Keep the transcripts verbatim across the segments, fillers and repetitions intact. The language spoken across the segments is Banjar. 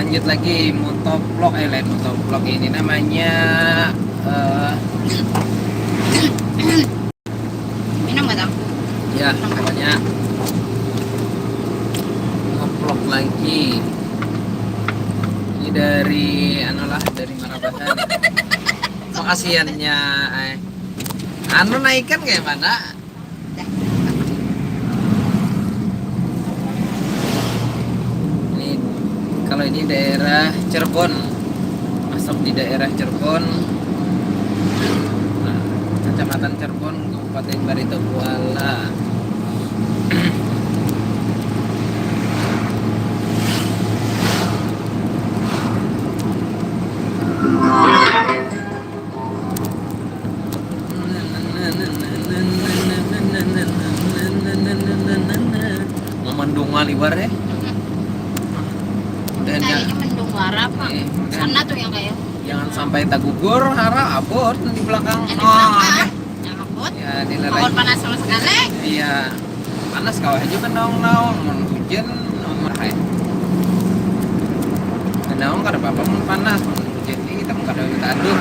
Lanjut lagi motovlog, eh, lain motovlog, ini namanya, eh, Minum gak tau? Ya, pokoknya ngevlog lagi. Ini dari, anulah, dari Marabahan. Makasiannya, eh. Anu, naikan kayak mana? Ini, kalau ini daerah Cirebon, masuk di daerah Cirebon, nah, Kecamatan Cirebon, Kabupaten Barito Kuala. Memandungan liwar, eh. Dan Kayaknya jangan, mendung warap, Pak. eh, dan Sana tuh yang kayak jangan sampai tagugur, hara abot di belakang. Yang di Ah, belakang. eh. Yang abot. Ya, nilai Awan panas sama sekali. Iya, panas kawa aja kan naung-naung, mun hujan, mun hai. Naung kada apa-apa mun panas, mun hujan ni kita mun kada minta aduh.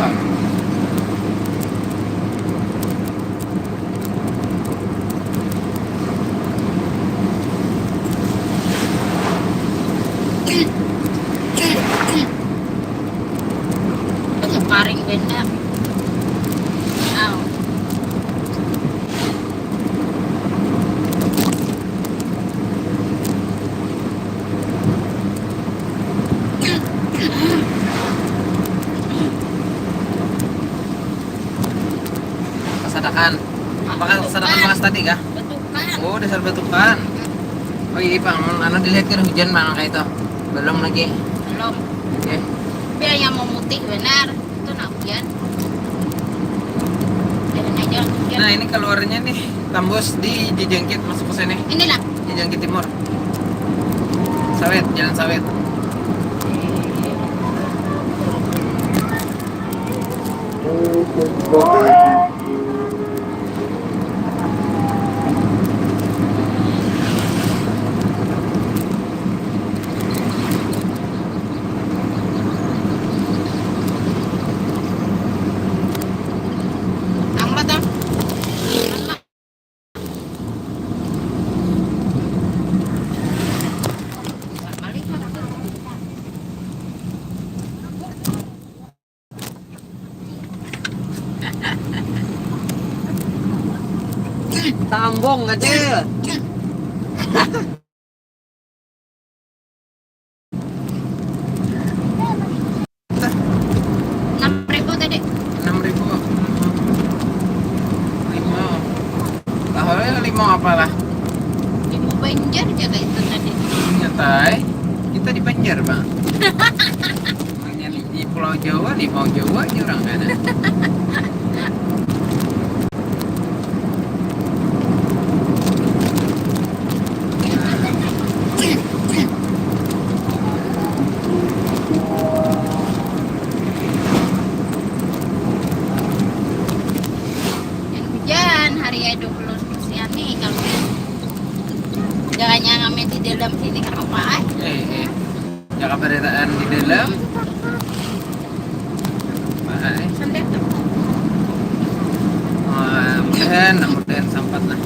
Itu karing benda. Au. Kasadakan. Apakah kasadakan bakas tadi kah? Betukan. Oh, dasar betukan. Oh iya, Pang, mun anu dilihat kan hujan, Pang, kayak itu. Belum lagi. Belum. Oke. Biar yang mau mutih benar. Itu nak hujan. Jangan aja hujan. Nah, ini keluarnya nih, tambus di Jijangkit masuk ke sini. Inilah. Jijangkit Timur. Sawit, Jalan Sawit. Ang batang. Tambong, Kecil. Enam ribu tadi. Enam ribu. Limau. Tahu ya limau apalah? Limau Banjar jaga itu tadi. Nyatai. Kita di Banjar, Bang. Hanya di, di Pulau Jawa, limau Jawa aja orang ada. Yang hujan hari ya dua puluh persen nih kalau jangan yang ngamen di dalam sini kenapa ay? Eh, eh. Jaga beritaan di dalam. Nah, eh. Santai tuh. Wah, mudahan, mudahan sampat lah.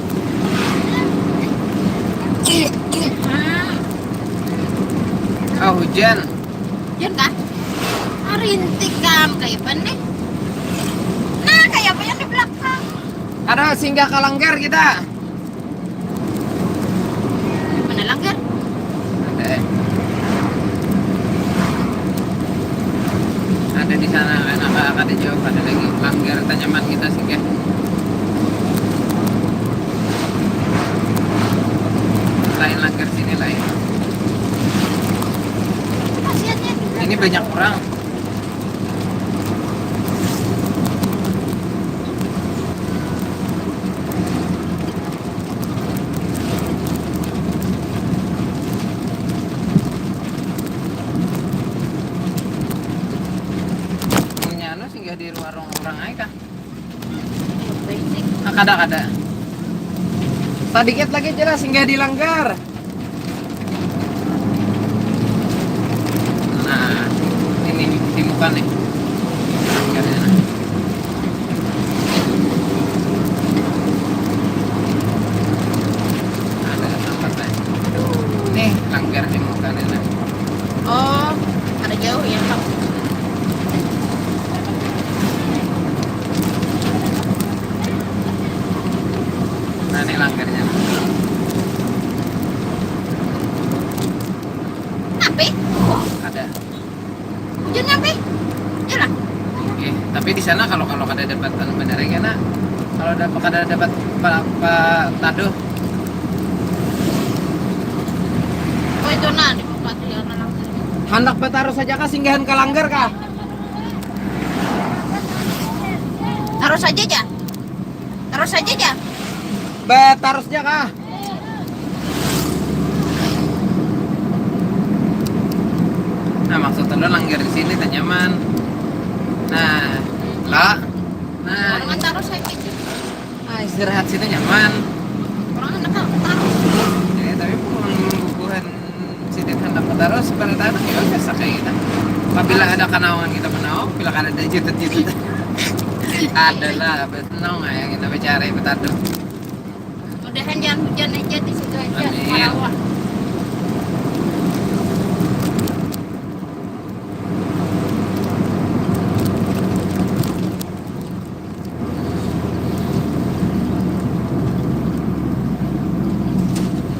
Ah, hujan. Hujan kah? Ah, rintik kam kayak apa nih? Nah, kayak apa yang di belakang? Ada singgah ke langgar kita. Mana langgar? Ada, eh. Ada di sana, enak, ada jauh, ada lagi. Langgar Tanyaman kita singgah. Lain langgar sini lain. Pasiennya juga. Ini banyak orang. Punya anu singgah di warung orang aja kah? Ah, kada, kada. Sadikit lagi aja lah singgah di langgar. Nah, Bukan nih. Langgarnya nah. Ada tempat nih. Nih, langgar di muka nih nah. Oh, ada jauh ya, Pak? Nah, ini langgarnya. Apa? Ada. Hujan apa? Iyalah. Eh, tapi di sana kalau, kalau kada dapat anu benar ya, nah. Kalau dapat, kada dapat apa, apa taduh. Oh, itu nah, di bupati ya, nah, langgar. Handak batarus saja kah singgahan ka langgar kah? Tarus saja, ja. Tarus saja, ja. Batarus ja kah? Nah, maksud ulun langgar di sini teh nyaman. Nah, lah. Nah, orang tarus saja, ja. Ah, istirahat sini nyaman. Orang handak tarus. Eh, tapi bubuhan sidin handak batarus, pada tanah ya biasa kayak gitu. Apabila ada kanawangan kita menawa, bila kada ada jutut-jutut. Ada lah, betenang ya kita bicara betadu. Mudahan jangan hujan aja di situ aja. Amin. Marawa.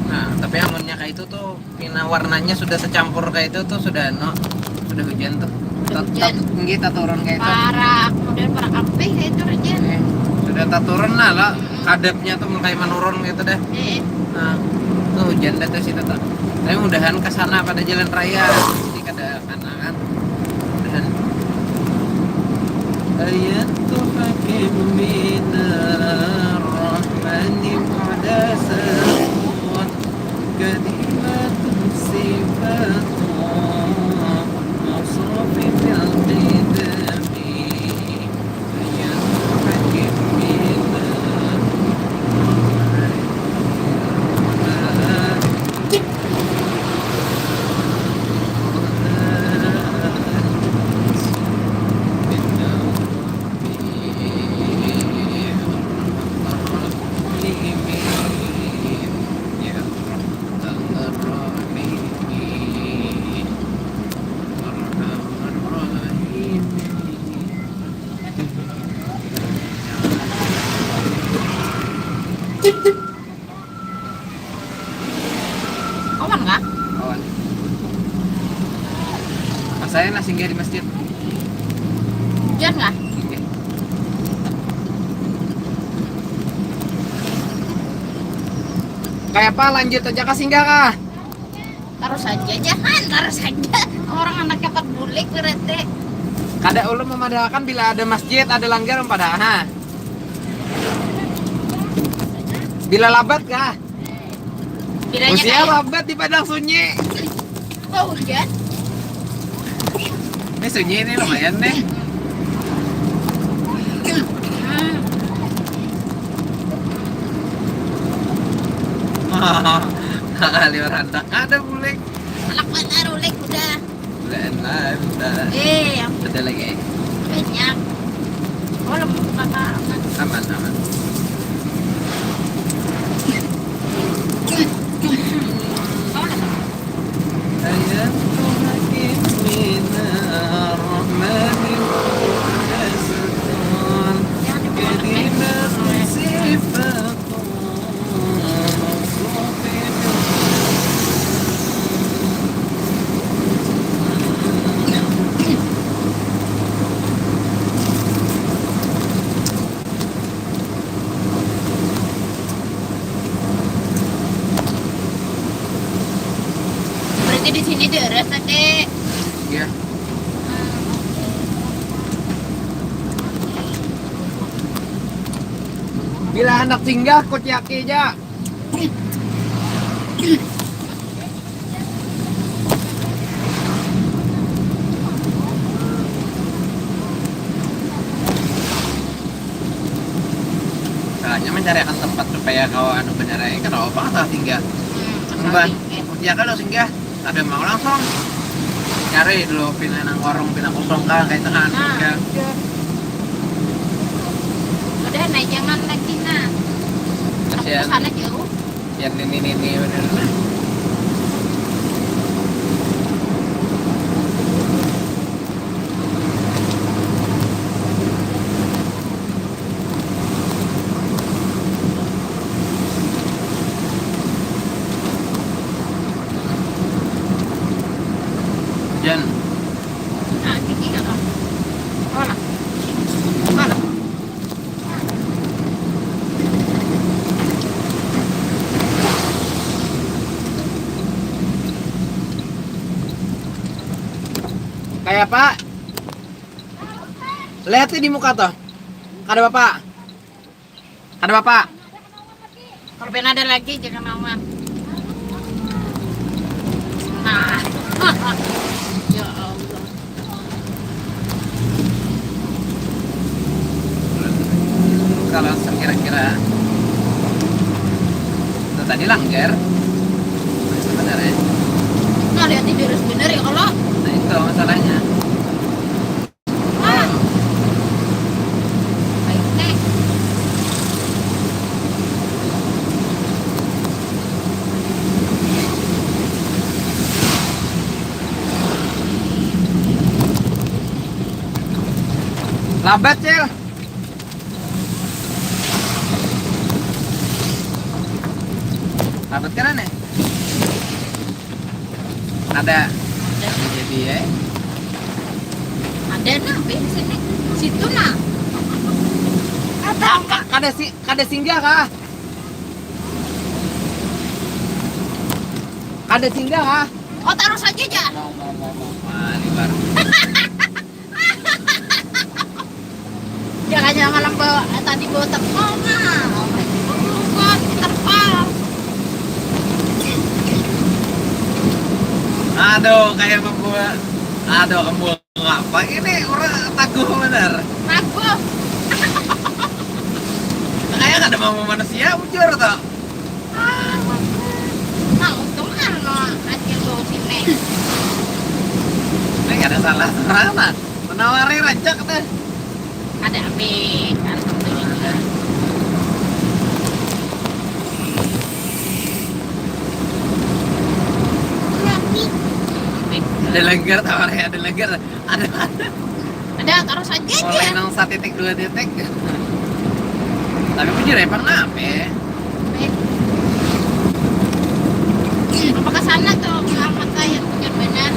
Nah, tapi amunnya kayak itu tuh, pina warnanya sudah secampur kayak itu tuh, sudah no, sudah hujan tuh. Sudah hujan. Tat-, tat-, nggih, taturun kayak itu. Parak, kemudian parak ampih kayak itu hujan. Eh, sudah taturun nah, lah, kadapnya tuh mulai menurun gitu deh. Eh. Nah, tuh hujan deh tuh situ tuh. Tapi mudahan ke sana pada jalan raya. Jadi kada Anak-anak. Dan ayat tu hakim minar rahmani muhdasatun kadimatun sifatun musrafi fil qidami. Kawan kah? Kawan. Pas saya nah singgah di masjid. Hujan kah? Singgah. Kayak apa, lanjut aja kah, singgah kah? Tarus saja, jangan, tarus saja. Orang anak cepat bulik berarti. Kada ulun memadahakan bila ada masjid, ada langgar, memadaha. Bila labat kah? Bilanya usia kayak labat di padang sunyi. Kok hujan? Ini sunyi ini lumayan nih. Hmm. Liwar handak kada bulik. Anak banar ulik udah. Bulan lah, bentar. Eh, yang ada lagi. Banyak. Oh, lembut mata aman. Aman, aman. Ayat Tuhan minar Rahmani muhdasatun kalimatun sifat. Berarti di sini daerah tadi. Iya. Bila anak singgah, kuciaki aja. Salahnya mencariakan tempat supaya kawa anu bener aja, kenapa salah singgah? Hmm, mbah, ya kan singgah, ada mau langsung. Cari dulu pina nang warung pina kosong kah, kayak tengah. Nah, ya. Udah, nah, jangan lagi, nah. Kasihan. Sana jauh. Kasihan nini-nini, bener. Jan. Ah, gigi kah? Mana? Mana? Kayak apa? Lihat di muka tuh. Kada apa-apa. Kada apa-apa. Kalau pengen ada lagi, jangan lawan. Nah. Ya Allah. Kalau sekira-kira itu tadi langgar sebenarnya. Nah, lihat tidur sebenarnya kalau. Nah, itu masalahnya. Labat, Cil. Labat kan aneh? Ada. Ada. Jadi, ya. Ada nah, di sini. Situ nah. Ada. Ka-, kada si-, kada singgah kah? Kada singgah kah? Oh, taruh saja, ja. Mau, mau, mau, mau. Wah, liwar. Jangan-jangan malam bawa, eh, tadi bawa terpal, nah. Bukan, terpal. Aduh, kayak membuat, aduh, kembung apa ini? Orang taguh bener. Taguh. Kayak kada mau manusia, bujur, tuh. Nah, untung kan lo acil bawa sini. Ini kada salah sarana. Menawari rancak teh. Ada api, alhamdulillah. Ada langgar, tawar ya, ada langgar. Ada, ada. Ada, taruh saja. Mulai aja. Nang satitik, dua titik. Tapi bujur ya, pang nape? Apa ke sana tuh, alamat saya, bujur benar.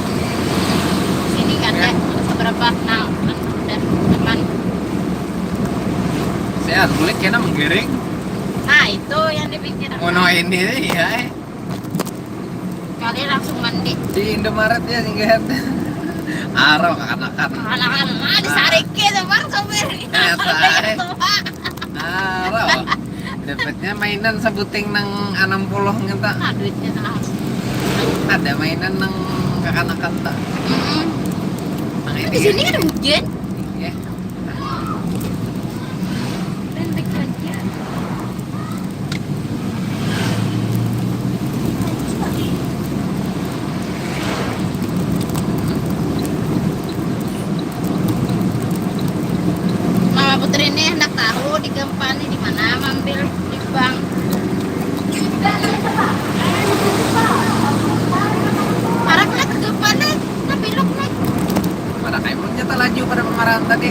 Sini kan ya, seberapa, nah, udah, aman. Sehat, kulit kena menggiring. Nah, itu yang dipikir. Ngono ini, iya, eh. Kali langsung mandi. Di Indomaret ya, singgah. Aro kakanakan. Kakanakan, ah, disariki tuh, Bang, sopir. Biasa, eh. Aro. Dapatnya mainan sebuting nang enam puluh ngeta. Ah, duitnya tah. Ada mainan nang kakanakan ta. Mm-mm. Nang di sini ada hujan. Iya. Pendek aja. Mama Putri ini hendak tahu di gempa ini di mana ambil di bank. Parak lah ke gempa nih, tapi lok nih. Pada kayak belum jatah laju pada pemarahan tadi.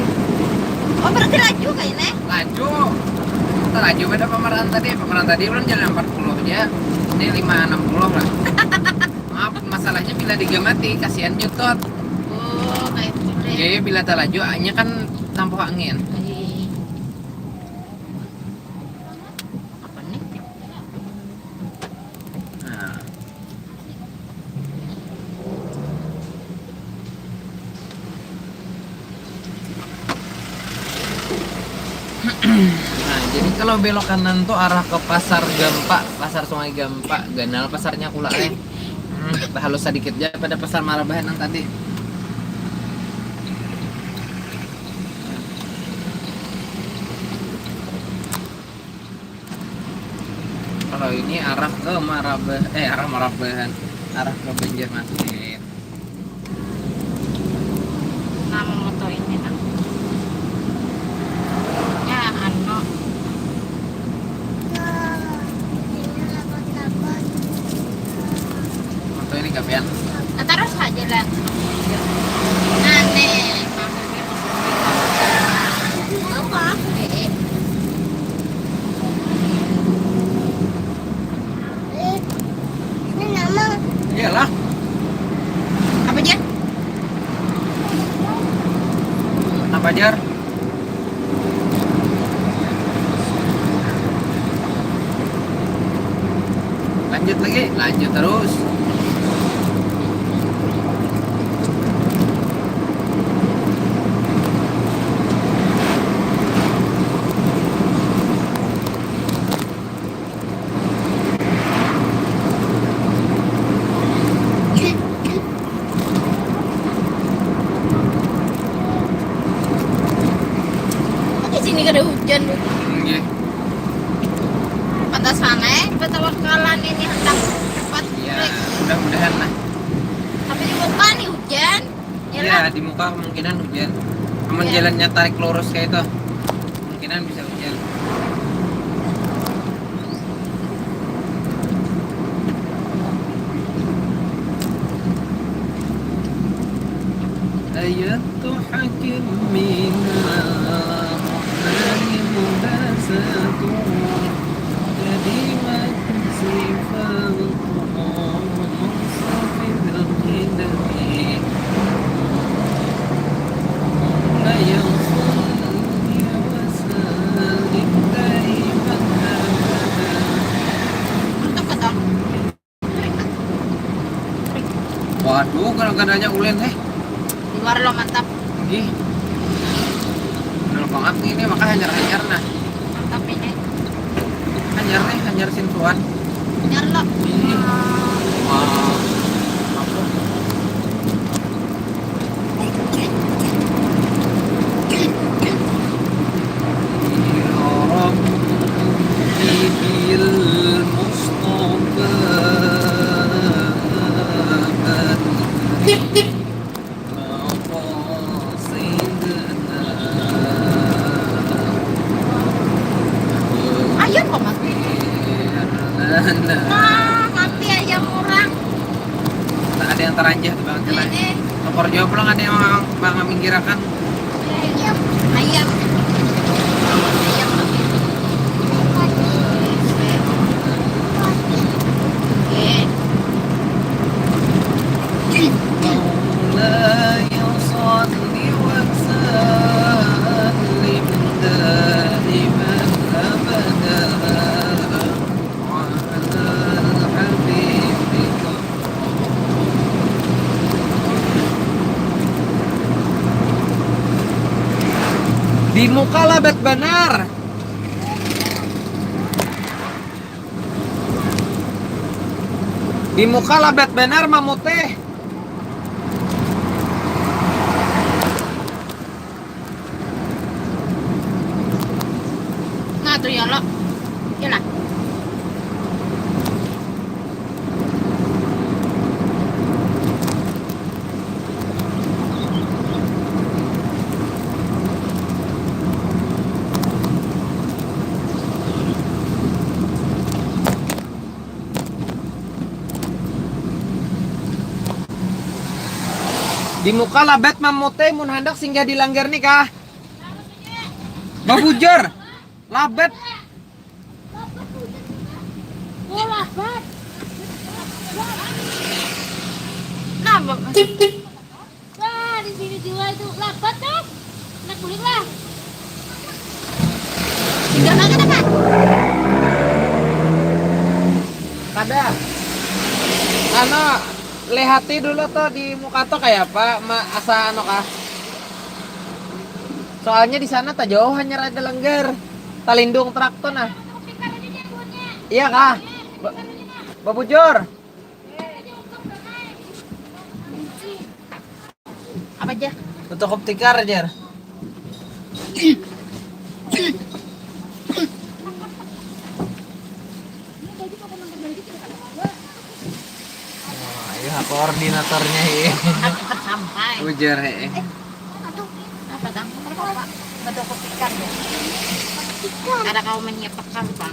Oh, berarti laju kayak ini? Laju. Kita laju pada pemarahan tadi. Pemarahan tadi ulun jalan empat puluh aja. Ini lima enam puluh lah. Maaf, masalahnya bila digamati, kasihan nyutot. Oh, kayak gitu deh. Jadi bila tak laju, hanya kan tampuh angin. Iya, iya, iya. Apa nih? Nah. Nah, jadi kalau belok kanan tuh arah ke Pasar Gampa, Pasar Sungai Gampa, ganal pasarnya kula eh. Hmm, halus sedikit aja pada Pasar Marabahan yang tadi. Kalau ini arah ke Marabah, eh, arah Marabahan, arah ke Banjarmasin. Ya, anu. Foto ini gapian. Nah, terus aja lah. Nah, nih. Apa? Eh, eh. Ini nama. Iyalah. Apa aja? Apa, Jar? Lanjut lagi, lanjut terus. Di sini kada hujan, Bu. Nggih. Pantas mana, eh, batawakalan ini handak cepat. Ya, break. Mudah-mudahan lah. Tapi di muka nih hujan. Ya, iya lah. Di muka kemungkinan hujan. Amun, iya, jalannya tarik lurus kayak itu, kemungkinan bisa hujan. Ayat hakim minal rahmani mubasatun. Jadi makin sifat Waduh, kalau kadanya ulin, eh. Luar lo, mantap. Ih. Bener banget nih, ini maka hanyar-hanyar, nah. Mantap ini. Hanyar nih, hanyar sintuan. Hanyar lo. Ih. Wah. Apa? Ayam kok mati? Nah, mati ayam orang. Nah, ada yang taranjah tuh, Bang. Ini. Lapor jawab pulang, ada yang bang minggirakan. Ayam. Ayam. Oke. مولاي صل وسلم دائما أبدا على حبيبك. Di muka labet banar. Di muka labet banar, mamutih. Nah, tuh ya, lo. Ya lah. Di muka labet, mamutih, mun handak singgah di langgar nih kah? Babujur. Labet. Oh, labet. Nah, wah, di sini juga itu labet tuh. Nak bulik lah. Singgah mana, Kak? Kada. Anu, lihati dulu tuh di muka tuh kayak apa, ma-, asa anu kah? Soalnya di sana tak jauh, hanya ada langgar. Talindung truk tuh, nah. Iya kah? Ba-, babujur. Apa aja? Tutup tikar aja. Oh, ayo, koordinatornya, he. Aku tersampai. Ujar, he. Eh, aduh. Batang, apa? Batang kopikan. Ada kau menyiapkan apa?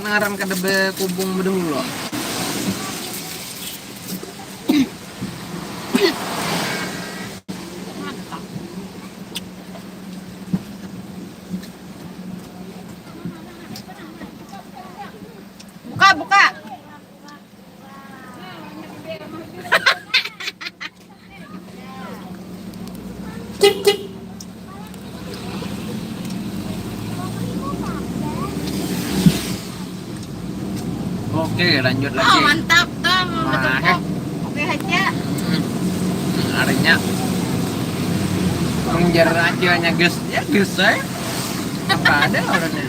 Ngaran kada berkubung berdahulu. Mantap. Buka, buka. Oke, lanjut lagi. Oh, mantap, Tom. Nah, betul, eh. Oke aja. Hmm. Harinya. Menjar aja nya, guys. Ya, guys, eh. Apa ada orangnya?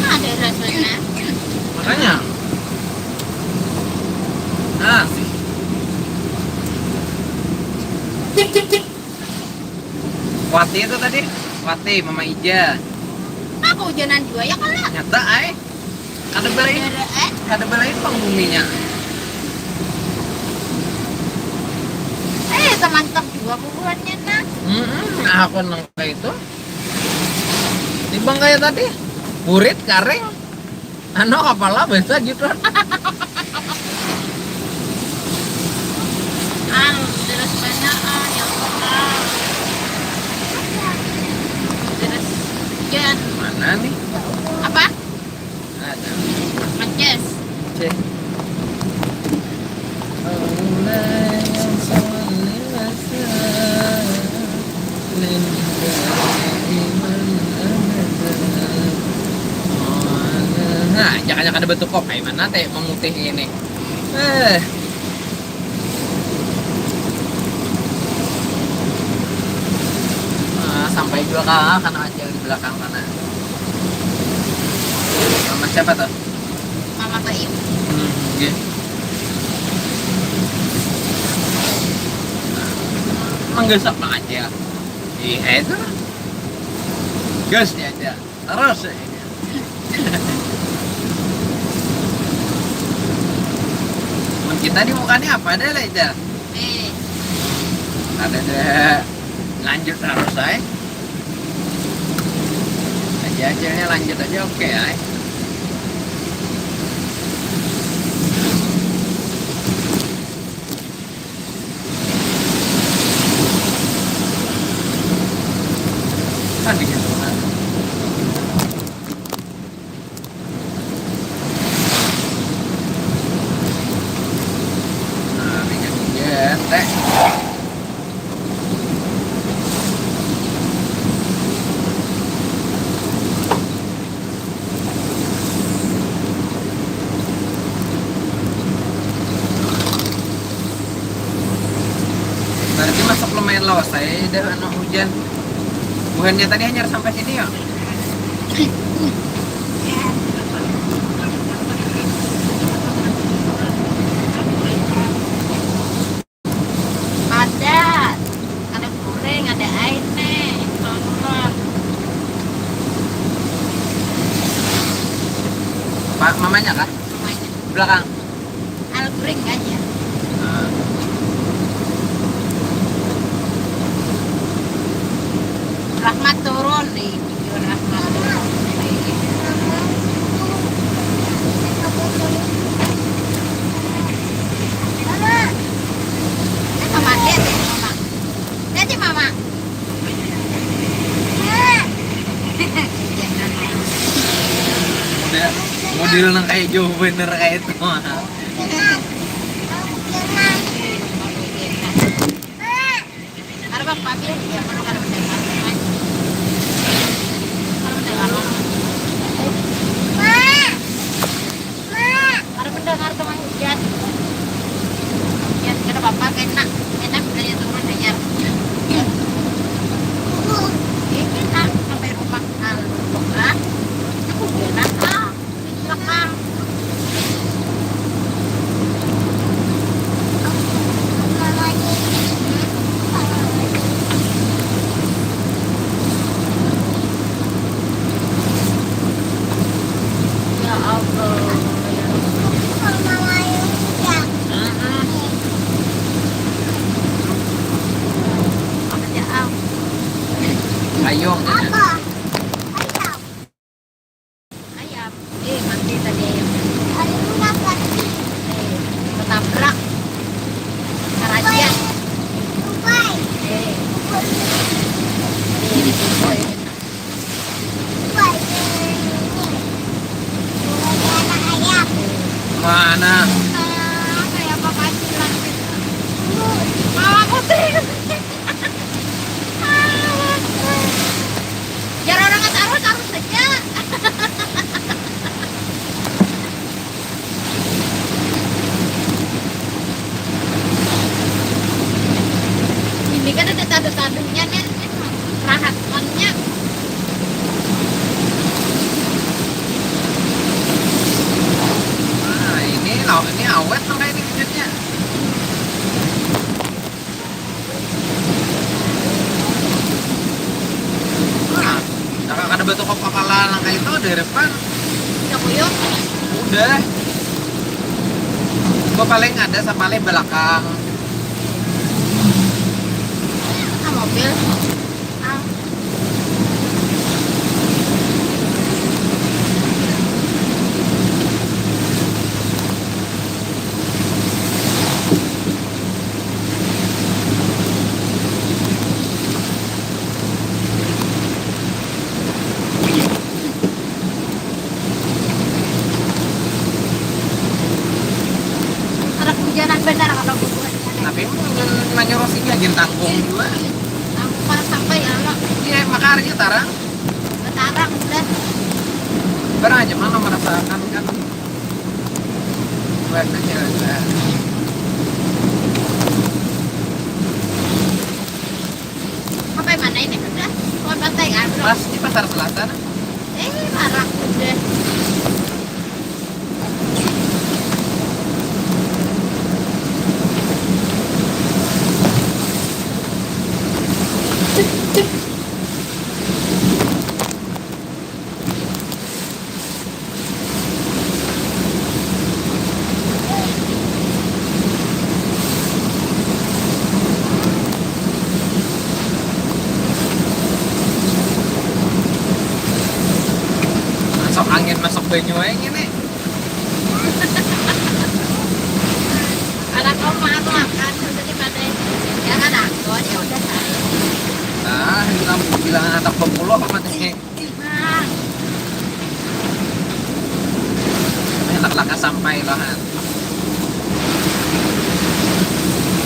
Ada rasanya. Makanya. Nah, sih. Wati itu tadi, Wati, Mama Ija. Apa hujanan jua ya, kala? Nyata, ai. Kada belain, kada belain pangguminya. Eh, samantap jua bubuhannya, nah. Mm-mm, nah, aku nang kayak itu. Timbang kayak tadi, burit, karing. Anu, kapala biasa gitu. Ang, terus banyak, ah, ya Allah, Kak. Terus hujan. Mana nih? Apa? Ada. Mances. Cek. Nah, jangan-jangan ada bentuk kok kayak mana teh memutih ini. Eh. Ah, sampai juga kah, karena aja di belakang sana. Sama siapa tuh? Mama Bayu. Hmm, iya. Menggesap aja. Iya itu. Gas ya aja. Terus ya. Mun kita di mukanya apa ada lah, Ija? Eh. Ada deh. Lanjut terus, ay. Aja hasilnya lanjut aja, oke, ay. Kan bikin rumah. Nah, minyak hujan, teh. Berarti masuk lumayan lawas saya dah anu hujan. Buhannya tadi hanya sampai sini ya. Ada, ada kuring, ada air nih, tonton. Pak, mamanya kah? Mamanya. Belakang. Al kuring aja. Ah. Rahmat turun nih, video Rahmat turun. Mama. Mama, lihat ya, Mama. Lihat ya, Mama. Model, model nang kayak jauh bener kayak itu. Arabang papi, ya, mana kada mendengar. Kada mendengar. Kada mendengar teman hujan. Ya, kada apa-apa, kena. Kena budaya turun hanyar. Eh, kena sampai rumah. Nah, lebih pokok lah. Aku kena, ah. Rekam. Mana? Nah, kayak apa kacilan gitu. Mama putih. Jar orang taruh, taruh saja. Ini kan ada taduh-taduhnya nih, rahatnya. Nah, ini lauk ini awet nang kayak ini wujudnya. Nah, nah, kada batu kok kepala nang kayak itu dari depan. Udah kuyup. Udah. Gua paling ada sapalih belakang. Ah, mobil. Ah. Anak hujanan benar kalau bubuhan. Tapi mun manyuruh sini gin tanggung jua. Aku pas sampai ya lo. Iya, makanya tarang. Betarang udah. Barang aja mana merasakan kan. Buat aja lah. Sampai mana ini sudah? Keluar pantai kan? Pas di pasar Selasa nah. Eh, marah udah. Masuk angin, masuk banyu aja ini. Anak oma aku makan sudah di pantai. Ya kan aku aja udah saya. Nah, bilang bilang anak pemuluh apa nih? Nah, Enak lah sampai lah.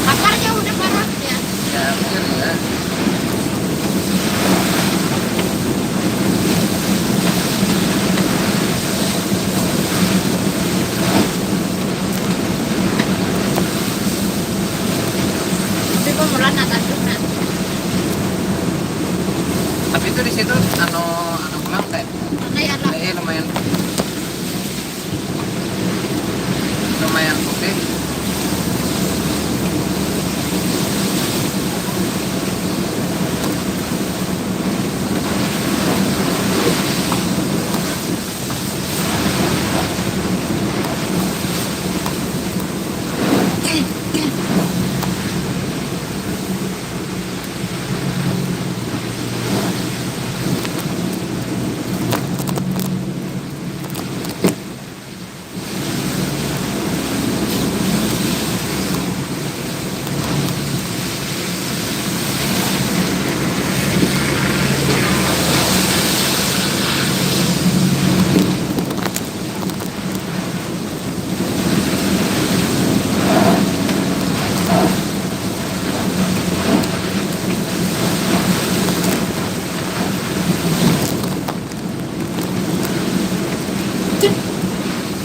Pakarnya udah parah ya. Ya, bener ya. Tapi pemulan atas tuh nah. Tapi itu di situ anu anu pulang teh. Kayak lah. Eh, lumayan lumayan putih.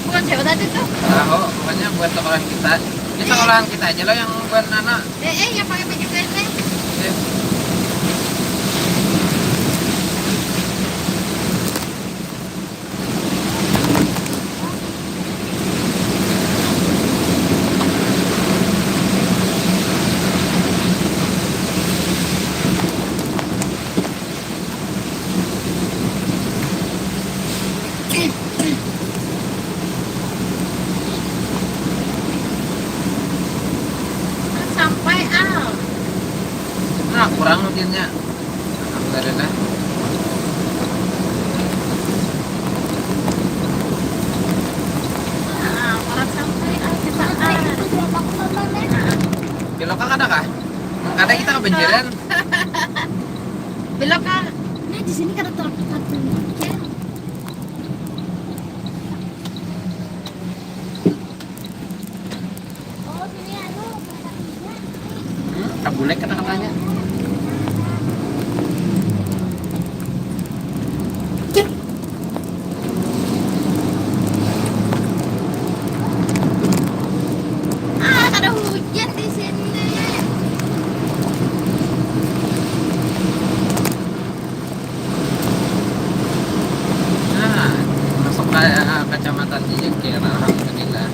Bukan siapa tadi tuh? Tahu, pokoknya buat sekolahan kita. Ini sekolahan kita aja loh yang buat anak. Eh, eh, yang pakai baju keren nih. Eh, Sampai ah. Nah, kurang mungkinnya. Alhamdulillah. Ah, orang sampai ah kita ah. Belok kada kah? Kada kita kebanjiran. Belok ah. Nah, di sini kada terlihat. Ah, Kecamatan Cijenker, alhamdulillah.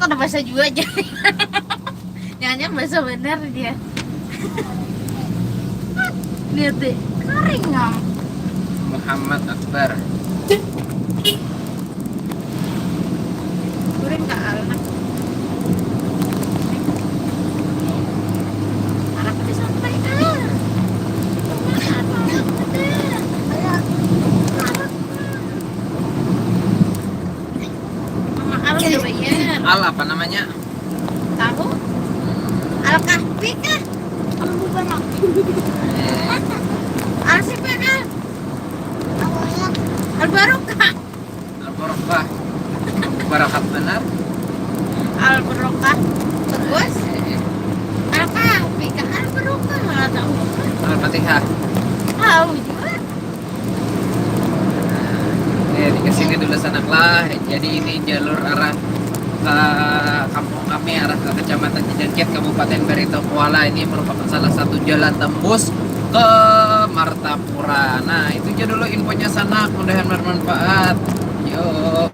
Kada bahasa jua aja. Jangan-jangan bahasa benar dia. Lihat deh, kering, Ngam. Muhammad Akbar. Goreng ka anak. Anak itu sampai ah. Cuma apa? Ada. Ayo. Mama Al udah bayar. Al apa namanya? Tahu? Al Kahfi kah? Al Mubarak. Al siapa kah? Al Barokah. Al Barokah. Barakat benar. Al Barokah. Terus Al Kahfi kah? Al Barokah, nggak tahu. Al Fatihah. Tahu juga. Eh, dikasih ke dulu sanak lah. Jadi ini jalur arah ke kampung kami, arah ke Kecamatan Cijenker, Kabupaten Barito Kuala. Ini merupakan salah satu jalan tembus ke Martapura. Nah, itu aja dulu infonya sanak, mudahan bermanfaat. Yuk.